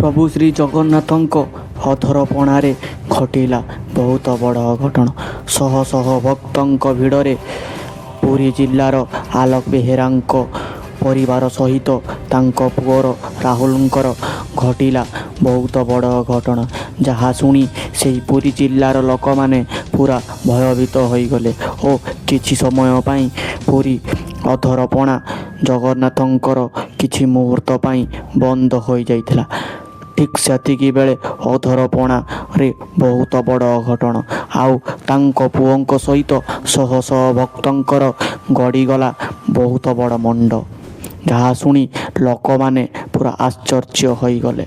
ପ୍ରଭୁ ଶ୍ରୀ ଜଗନ୍ନାଥଙ୍କ ଅଧରପଣାରେ ଘଟିଲା ବହୁତ ବଡ଼ ଅଘଟଣ। ଶହ ଶହ ଭକ୍ତଙ୍କ ଭିଡ଼ରେ ପୁରୀ ଜିଲ୍ଲାର ଆଲୋକ ବେହେରାଙ୍କ ପରିବାର ସହିତ ତାଙ୍କ ପୁଅର ରାହୁଲଙ୍କର ଘଟିଲା ବହୁତ ବଡ଼ ଅଘଟଣ, ଯାହା ଶୁଣି ସେହି ପୁରୀ ଜିଲ୍ଲାର ଲୋକମାନେ ପୁରା ଭୟଭୀତ ହୋଇଗଲେ ଓ କିଛି ସମୟ ପାଇଁ ପୁରୀ ଅଧରପଣା ଜଗନ୍ନାଥଙ୍କର କିଛି ମୁହୂର୍ତ୍ତ ପାଇଁ ବନ୍ଦ ହୋଇଯାଇଥିଲା। ଠିକ୍ ସେତିକି ବେଳେ ଅଧରପଣାରେ ବହୁତ ବଡ଼ ଅଘଟଣ ଆଉ ତାଙ୍କ ପୁଅଙ୍କ ସହିତ ଶହ ଶହ ଭକ୍ତଙ୍କର ଗଡ଼ିଗଲା ବହୁତ ବଡ଼ ମଣ୍ଡ, ଯାହା ଶୁଣି ଲୋକମାନେ ପୁରା ଆଶ୍ଚର୍ଯ୍ୟ ହୋଇଗଲେ।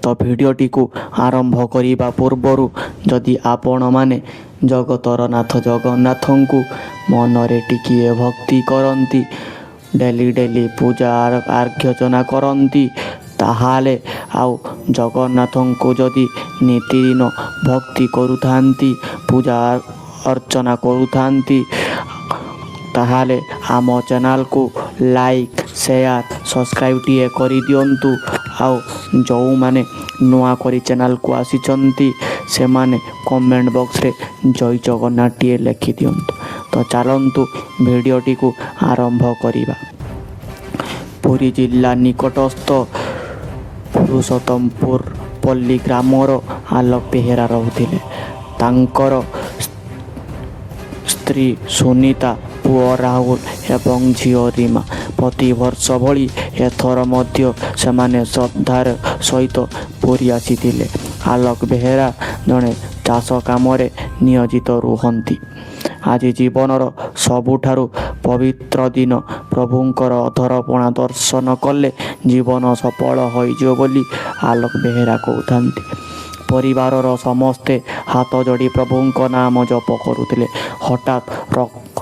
ତ ଭିଡ଼ିଓଟିକୁ ଆରମ୍ଭ କରିବା ପୂର୍ବରୁ ଯଦି ଆପଣମାନେ ଜଗତର ନାଥ ଜଗନ୍ନାଥଙ୍କୁ ମନରେ ଟିକିଏ ଭକ୍ତି କରନ୍ତି, ଡେଲି ଡେଲି ପୂଜା ଅର୍ଚ୍ଚନା କରନ୍ତି, ତାହେଲେ ଆଉ ଜଗନ୍ନାଥଙ୍କୁ ଯଦି ନିତିଦିନ ଭକ୍ତି କରୁଥାନ୍ତି, ପୂଜା ଅର୍ଚ୍ଚନା କରୁଥାନ୍ତି, ତାହେଲେ ଆମ ଚ୍ୟାନେଲକୁ ଲାଇକ୍, ସେୟାର, ସବସ୍କ୍ରାଇବ୍ ଟିଏ କରିଦିଅନ୍ତୁ। ଆଉ ଯେଉଁମାନେ ନୂଆ କରି ଚ୍ୟାନେଲକୁ ଆସିଛନ୍ତି, ସେମାନେ କମେଣ୍ଟ ବକ୍ସରେ ଜୟ ଜଗନ୍ନାଥଟିଏ ଲେଖିଦିଅନ୍ତୁ। ତ ଚାଲନ୍ତୁ ଭିଡ଼ିଓଟିକୁ ଆରମ୍ଭ କରିବା। ପୁରୀ ଜିଲ୍ଲା ନିକଟସ୍ଥ ପୁରୁଷୋତ୍ତମପୁର ପଲ୍ଲୀ ଗ୍ରାମର ଆଲୋକ ବେହେରା ରହୁଥିଲେ। ତାଙ୍କର ସ୍ତ୍ରୀ ସୁନିତା, ପୁଅ ରାହୁଲ ଏବଂ ଝିଅ ରୀମା। ପ୍ରତିବର୍ଷ ଭଳି ଏଥର ମଧ୍ୟ ସେମାନେ ଶ୍ରଦ୍ଧାର ସହିତ ପୁରୀ ଆସିଥିଲେ। ଆଲୋକ ବେହେରା ଜଣେ ଚାଷ କାମରେ ନିୟୋଜିତ ରୁହନ୍ତି। ଆଜି ଜୀବନର ସବୁଠାରୁ ପବିତ୍ର ଦିନ, ପ୍ରଭୁଙ୍କର ଅଧରପଣା ଦର୍ଶନ କଲେ ଜୀବନ ସଫଳ ହୋଇଯିବ ବୋଲି ଆଲୋକ ବେହେରା କହୁଥାନ୍ତି। ପରିବାରର ସମସ୍ତେ ହାତ ଯୋଡ଼ି ପ୍ରଭୁଙ୍କ ନାମ ଜପ କରୁଥିଲେ। ହଠାତ୍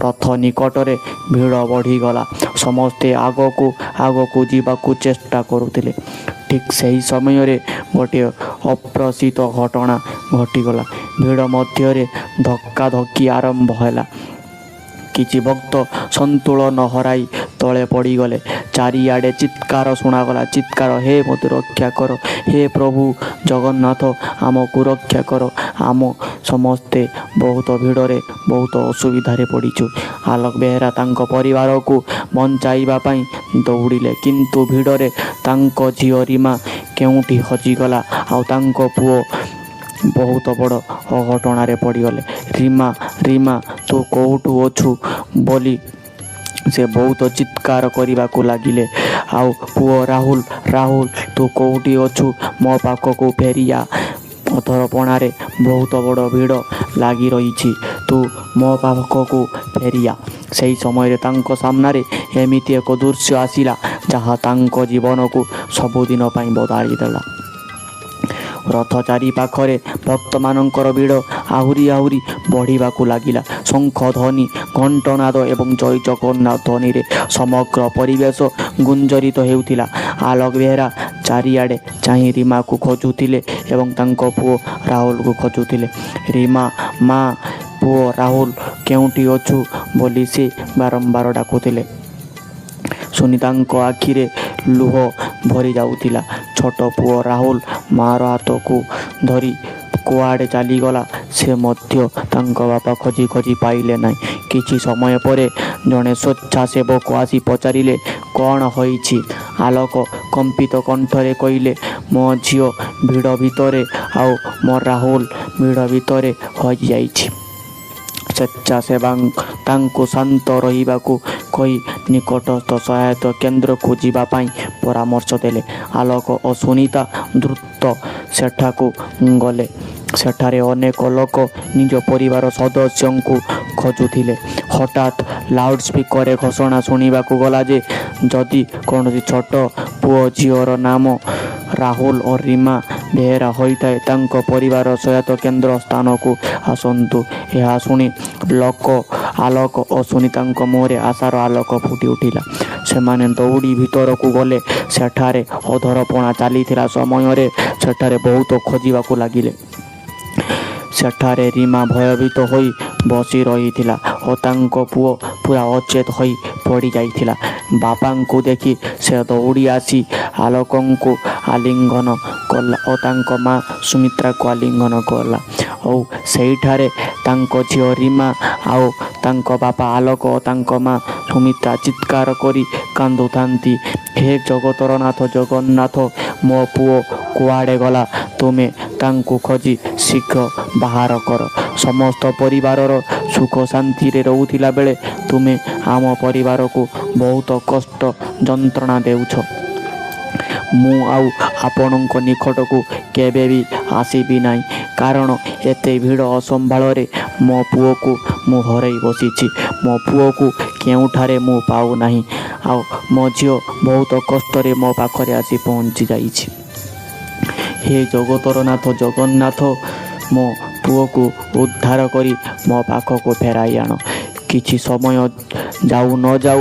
ରଥ ନିକଟରେ ଭିଡ଼ ବଢ଼ିଗଲା। ସମସ୍ତେ ଆଗକୁ ଆଗକୁ ଯିବାକୁ ଚେଷ୍ଟା କରୁଥିଲେ। ଠିକ୍ ସେହି ସମୟରେ ଗୋଟିଏ ଅପ୍ରତ୍ୟାଶିତ ଘଟଣା ଘଟିଗଲା। ଭିଡ଼ ମଧ୍ୟରେ ଧକ୍କାଧକ୍କି ଆରମ୍ଭ ହେଲା। କିଛି ଭକ୍ତ ସନ୍ତୁଳନ ହରାଇ ତଳେ ପଡ଼ିଗଲେ। ଚାରିଆଡ଼େ ଚିତ୍କାର ଶୁଣାଗଲା। ଚିତ୍କାର, "ହେ, ମୋତେ ରକ୍ଷା କର! ହେ ପ୍ରଭୁ ଜଗନ୍ନାଥ, ଆମକୁ ରକ୍ଷା କର! ଆମ ସମସ୍ତେ ବହୁତ ଭିଡ଼ରେ ବହୁତ ଅସୁବିଧାରେ ପଡ଼ିଛୁ।" ଆଲୋକ ବେହେରା ତାଙ୍କ ପରିବାରକୁ ବଞ୍ଚାଇବା ପାଇଁ ଦୌଡ଼ିଲେ, କିନ୍ତୁ ଭିଡ଼ରେ ତାଙ୍କ ଝିଅ ରୀମା କେଉଁଠି ହଜିଗଲା ଆଉ ତାଙ୍କ ପୁଅ ବହୁତ ବଡ଼ ଅଘଟଣାରେ ପଡ଼ିଗଲେ। "ରୀମା, ରୀମା, ତୁ କେଉଁଠି ଅଛୁ?" ବୋଲି ସେ ବହୁତ ଚିତ୍କାର କରିବାକୁ ଲାଗିଲେ। ଆଉ "ପୁଅ ରାହୁଲ, ରାହୁଲ, ତୁ କେଉଁଠି ଅଛୁ? ମୋ ପାଖକୁ ଫେରିଆ। ଅଧରପଣାରେ ବହୁତ ବଡ଼ ଭିଡ଼ ଲାଗି ରହିଛି। ତୁ ମୋ ପାଖକୁ ଫେରିଆ।" ସେହି ସମୟରେ ତାଙ୍କ ସାମ୍ନାରେ ଏମିତି ଏକ ଦୃଶ୍ୟ ଆସିଲା, ଯାହା ତାଙ୍କ ଜୀବନକୁ ସବୁଦିନ ପାଇଁ ବଦଳାଇ ଦେଲା। ରଥ ଚାରିପାଖରେ ଭକ୍ତମାନଙ୍କର ଭିଡ଼ ଆହୁରି ଆହୁରି ବଢ଼ିବାକୁ ଲାଗିଲା। ଶଙ୍ଖ ଧ୍ୱନି, ଘଣ୍ଟନାଦ ଏବଂ ଜୟ ଜଗନ୍ନାଥ ଧ୍ୱନିରେ ସମଗ୍ର ପରିବେଶ ଗୁଞ୍ଜରିତ ହେଉଥିଲା। ଆଲୋକ ବେହେରା ଚାରିଆଡ଼େ ଚାହିଁ ରୀମାକୁ ଖୋଜୁଥିଲେ ଏବଂ ତାଙ୍କ ପୁଅ ରାହୁଲକୁ ଖୋଜୁଥିଲେ। "ରୀମା, ମା, ପୁଅ ରାହୁଲ, କେଉଁଠି ଅଛୁ?" ବୋଲି ସେ ବାରମ୍ବାର ଡାକୁଥିଲେ। ସୁନିତାଙ୍କ ଆଖିରେ ଲୁହ ଭରି ଯାଉଥିଲା। ଛୋଟ ପୁଅ ରାହୁଲ ମାଆର ହାତକୁ ଧରି କୁଆଡ଼େ ଚାଲିଗଲା, ସେ ମଧ୍ୟ ତାଙ୍କ ବାପା ଖୋଜି ଖୋଜି ପାଇଲେ ନାହିଁ। କିଛି ସମୟ ପରେ ଜଣେ ସ୍ୱେଚ୍ଛାସେବକ ଆସି ପଚାରିଲେ, "କ'ଣ ହୋଇଛି?" ଆଲୋକ କମ୍ପିତ କଣ୍ଠରେ କହିଲେ, "ମୋ ଝିଅ ଭିଡ଼ ଭିତରେ ଆଉ ମୋ ରାହୁଲ ଭିଡ଼ ଭିତରେ ହଜିଯାଇଛି।" ସ୍ୱେଚ୍ଛାସେବକ ତାଙ୍କୁ ଶାନ୍ତ ରହିବାକୁ କହି ନିକଟସ୍ଥ ସହାୟତା କେନ୍ଦ୍ରକୁ ଯିବା ପାଇଁ ପରାମର୍ଶ ଦେଲେ। ଆଲୋକ ଓ ସୁନିତା ଦ୍ରୁତ ସେଠାକୁ ଗଲେ। ସେଠାରେ ଅନେକ ଲୋକ ନିଜ ପରିବାର ସଦସ୍ୟଙ୍କୁ ଖୋଜୁଥିଲେ। ହଠାତ୍ ଲାଉଡସ୍ପିକରରେ ଘୋଷଣା ଶୁଣିବାକୁ ଗଲା ଯେ ଯଦି କୌଣସି ଛୋଟ ପୁଅ ଝିଅର ନାମ ରାହୁଲ ଓ ରୀମା ବେହେରା ହୋଇଥାଏ, ତାଙ୍କ ପରିବାର ସହାୟତା କେନ୍ଦ୍ର ସ୍ଥାନକୁ ଆସନ୍ତୁ। ଏହା ଶୁଣି ଆଲୋକ ଓ ସୁନିତାଙ୍କ ମୁହଁରେ ଆଶାର ଆଲୋକ ଫୁଟି ଉଠିଲା। ସେମାନେ ଦୌଡ଼ି ଭିତରକୁ ଗଲେ। ସେଠାରେ ଅଧରପଣା ଚାଲିଥିବା ସମୟରେ ସେଠାରେ ବହୁତ ଖୋଜିବାକୁ ଲାଗିଲେ। ସେଠାରେ ରୀମା ଭୟଭୀତ ହୋଇ ବସି ରହିଥିଲା ଓ ତାଙ୍କ ପୁଅ ପୁରା ଅଚେତ ହୋଇ ପଡ଼ିଯାଇଥିଲା। ବାପାଙ୍କୁ ଦେଖି ସେ ଦୌଡ଼ି ଆସି ଆଲୋକଙ୍କୁ ଆଲିଙ୍ଗନ କଲା ଓ ତାଙ୍କ ମା ସୁମିତ୍ରାକୁ ଆଲିଙ୍ଗନ କଲା। ଆଉ ସେଇଠାରେ ତାଙ୍କ ଝିଅ ରୀମା ଆଉ ତାଙ୍କ ବାପା ଆଲୋକ ଓ ତାଙ୍କ ମା ସୁମିତ୍ରା ଚିତ୍କାର କରି କାନ୍ଦୁଥାନ୍ତି, ହେ ଜଗତର ନାଥ ଜଗନ୍ନାଥ, ମୋ ପୁଅ କୁଆଡ଼େ ଗଲା? ତୁମେ ତାଙ୍କୁ ଖୋଜି ଶୀଘ୍ର ବାହାର କର। ସମସ୍ତ ପରିବାରର ସୁଖ ଶାନ୍ତିରେ ରହୁଥିଲା ବେଳେ ତୁମେ ଆମ ପରିବାରକୁ ବହୁତ କଷ୍ଟ ଯନ୍ତ୍ରଣା ଦେଉଛ। ମୁଁ ଆଉ ଆପଣଙ୍କ ନିକଟକୁ କେବେ ବି ଆସିବି ନାହିଁ, କାରଣ ଏତେ ଭିଡ଼ ଅସମ୍ଭାଳରେ ମୋ ପୁଅକୁ ମୁଁ ହରାଇ ବସିଛି। ମୋ ପୁଅକୁ କେଉଁଠାରେ ମୁଁ ପାଉନାହିଁ, ଆଉ ମୋ ଝିଅ ବହୁତ କଷ୍ଟରେ ମୋ ପାଖରେ ଆସି ପହଞ୍ଚି ଯାଇଛି। ହେ ଜଗତର ନାଥ ଜଗନ୍ନାଥ, ମୋ ପୁଅକୁ ଉଦ୍ଧାର କରି ମୋ ପାଖକୁ ଫେରାଇ ଆଣ। କିଛି ସମୟ ଯାଉ ନ ଯାଉ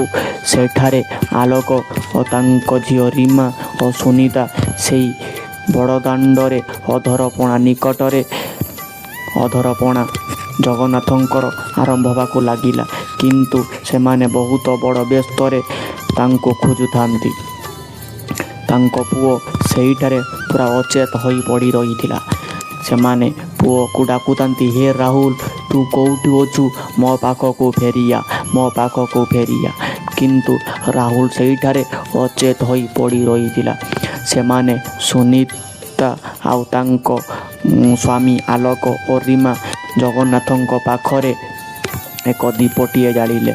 ସେଠାରେ ଆଲୋକ ଓ ତାଙ୍କ ଝିଅ ରୀମା ଓ ସୁନିତା ସେଇ ବଡ଼ଦାଣ୍ଡରେ ଅଧରପଣା ନିକଟରେ ଅଧରପଣା ଜଗନ୍ନାଥଙ୍କର ଆରମ୍ଭ ହେବାକୁ ଲାଗିଲା, କିନ୍ତୁ ସେମାନେ ବହୁତ ବଡ଼ ବ୍ୟସ୍ତରେ ତାଙ୍କୁ ଖୋଜୁଥାନ୍ତି। ତାଙ୍କ ପୁଅ ସେଇଠାରେ ପୁରା ଅଚେତ ହୋଇ ପଡ଼ି ରହିଥିଲା। ସେମାନେ ପୁଅକୁ ଡାକୁଥାନ୍ତି, ହେ ରାହୁଲ, ତୁ କେଉଁଠି ଅଛୁ? ମୋ ପାଖକୁ ଫେରିଆ, ମୋ ପାଖକୁ ଫେରିଆ। କିନ୍ତୁ ରାହୁଲ ସେଇଠାରେ ଅଚେତ ହୋଇ ପଡ଼ି ରହିଥିଲା। ସେମାନେ ସୁନିତା ଆଉ ତାଙ୍କ ସ୍ୱାମୀ ଆଲୋକ ଓ ରୀମା ଜଗନ୍ନାଥଙ୍କ ପାଖରେ ଏକ ଦୀପଟିଏ ଜାଳିଲେ।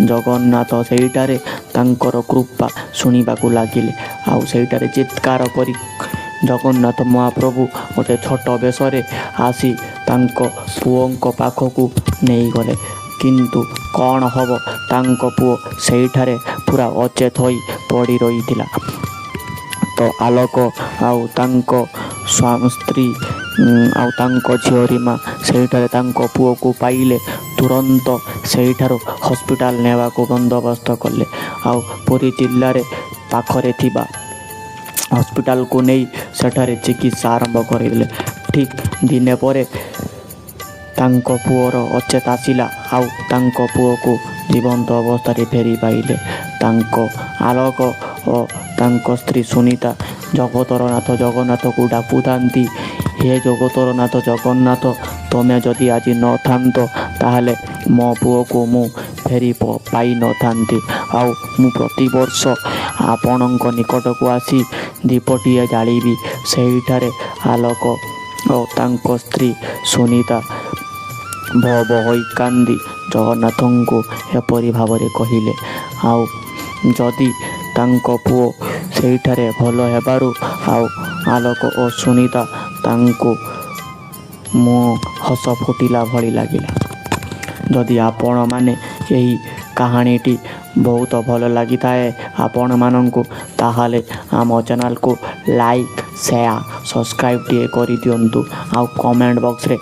ଜଗନ୍ନାଥ ସେଇଠାରେ ତାଙ୍କର କୃପା ଶୁଣିବାକୁ ଲାଗିଲେ, ଆଉ ସେଇଠାରେ ଚିତ୍କାର କରି ଜଗନ୍ନାଥ ମହାପ୍ରଭୁ ଗୋଟେ ଛୋଟ ବେଶରେ ଆସି ତାଙ୍କ ପୁଅଙ୍କ ପାଖକୁ ନେଇଗଲେ। କିନ୍ତୁ କ'ଣ ହେବ, ତାଙ୍କ ପୁଅ ସେଇଠାରେ ପୁରା ଅଚେତ ହୋଇ ପଡ଼ି ରହିଥିଲା। ତ ଆଲୋକ ଆଉ ତାଙ୍କ ସ୍ତ୍ରୀ ଆଉ ତାଙ୍କ ଝିଅ ରୀମା ସେଇଠାରେ ତାଙ୍କ ପୁଅକୁ ପାଇଲେ। ତୁରନ୍ତ ସେଇଠାରୁ ହସ୍ପିଟାଲ ନେବାକୁ ବନ୍ଦୋବସ୍ତ କଲେ, ଆଉ ପୁରୀ ଜିଲ୍ଲାରେ ପାଖରେ ଥିବା ହସ୍ପିଟାଲକୁ ନେଇ ସେଠାରେ ଚିକିତ୍ସା ଆରମ୍ଭ କରିଦେଲେ। ଠିକ୍ ଦିନେ ପରେ ତାଙ୍କ ପୁଅର ଅଚେତ ଆସିଲା, ଆଉ ତାଙ୍କ ପୁଅକୁ ଜୀବନ୍ତ ଅବସ୍ଥାରେ ଫେରି ପାଇଲେ। ତାଙ୍କ ଆଲୋକ ଓ ତାଙ୍କ ସ୍ତ୍ରୀ ସୁନିତା ଜଗତର ନାଥ ଜଗନ୍ନାଥକୁ ଡାକୁଥାନ୍ତି, ହେ ଜଗତର ନାଥ ଜଗନ୍ନାଥ, ତୁମେ ଯଦି ଆଜି ନଥାନ୍ତ ତାହେଲେ ମୋ ପୁଅକୁ ମୁଁ ଫେରି ପାଇନଥାନ୍ତି, ଆଉ ମୁଁ ପ୍ରତିବର୍ଷ ଆପଣଙ୍କ ନିକଟକୁ ଆସି ଦୀପଟିଏ ଜାଳିବି। ସେଇଠାରେ ଆଲୋକ ଓ ତାଙ୍କ ସ୍ତ୍ରୀ ସୁନିତା ଭୋ ଭୋ ହୋଇ କାନ୍ଦି ଜଗନ୍ନାଥଙ୍କୁ ଏପରି ଭାବରେ କହିଲେ। ଆଉ ଯଦି ତାଙ୍କ ପୁଅ ସେଇଠାରେ ଭଲ ହେବାରୁ ଆଉ ଆଲୋକ ଓ ସୁନିତା ତାଙ୍କୁ ମୁହଁ ହସ ଫୁଟିଲା ଭଳି ଲାଗିଲା। ଯଦି ଆପଣମାନେ ଏହି କାହାଣୀଟି ବହୁତ ଭଲ ଲାଗିଥାଏ ଆପଣମାନଙ୍କୁ, ତାହେଲେ ଆମ ଚ୍ୟାନେଲକୁ ଲାଇକ୍, ସେୟାର, ସବସ୍କ୍ରାଇବ୍ ଟିଏ କରିଦିଅନ୍ତୁ, ଆଉ କମେଣ୍ଟ ବକ୍ସରେ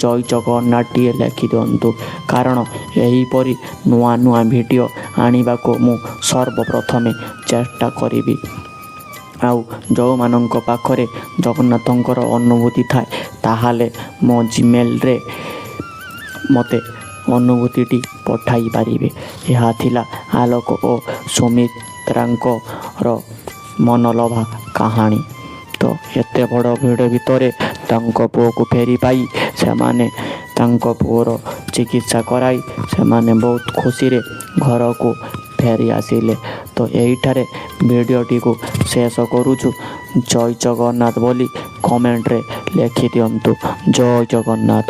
ଜୟ ଜଗନ୍ନାଥ ଟିଏ ଲେଖିଦିଅନ୍ତୁ, କାରଣ ଏହିପରି ନୂଆ ନୂଆ ଭିଡ଼ିଓ ଆଣିବାକୁ ମୁଁ ସର୍ବପ୍ରଥମେ ଚେଷ୍ଟା କରିବି। ଆଉ ଯେଉଁମାନଙ୍କ ପାଖରେ ଜଗନ୍ନାଥଙ୍କର ଅନୁଭୂତି ଥାଏ, ତାହେଲେ ମୋ ଜିମେଲରେ ମୋତେ ଅନୁଭୂତିଟି ପଠାଇ ପାରିବେ। ଏହା ଥିଲା ଆଲୋକ ଓ ସୁମିତ୍ରାଙ୍କର ମନଲୋଭା କାହାଣୀ। ତ ଏତେ ବଡ଼ ଭିଡ଼ ଭିତରେ ତାଙ୍କ ପୁଅକୁ ଫେରି ପାଇ ସେମାନେ ତାଙ୍କ ପୁଅର ଚିକିତ୍ସା କରାଇ ସେମାନେ ବହୁତ ଖୁସିରେ ଘରକୁ ଫେରି ଆସିଲେ। ତ ଏଇଠାରେ ଭିଡ଼ିଓଟିକୁ ଶେଷ କରୁଛୁ। ଜୟ ଜଗନ୍ନାଥ ବୋଲି କମେଣ୍ଟରେ ଲେଖିଦିଅନ୍ତୁ। ଜୟ ଜଗନ୍ନାଥ।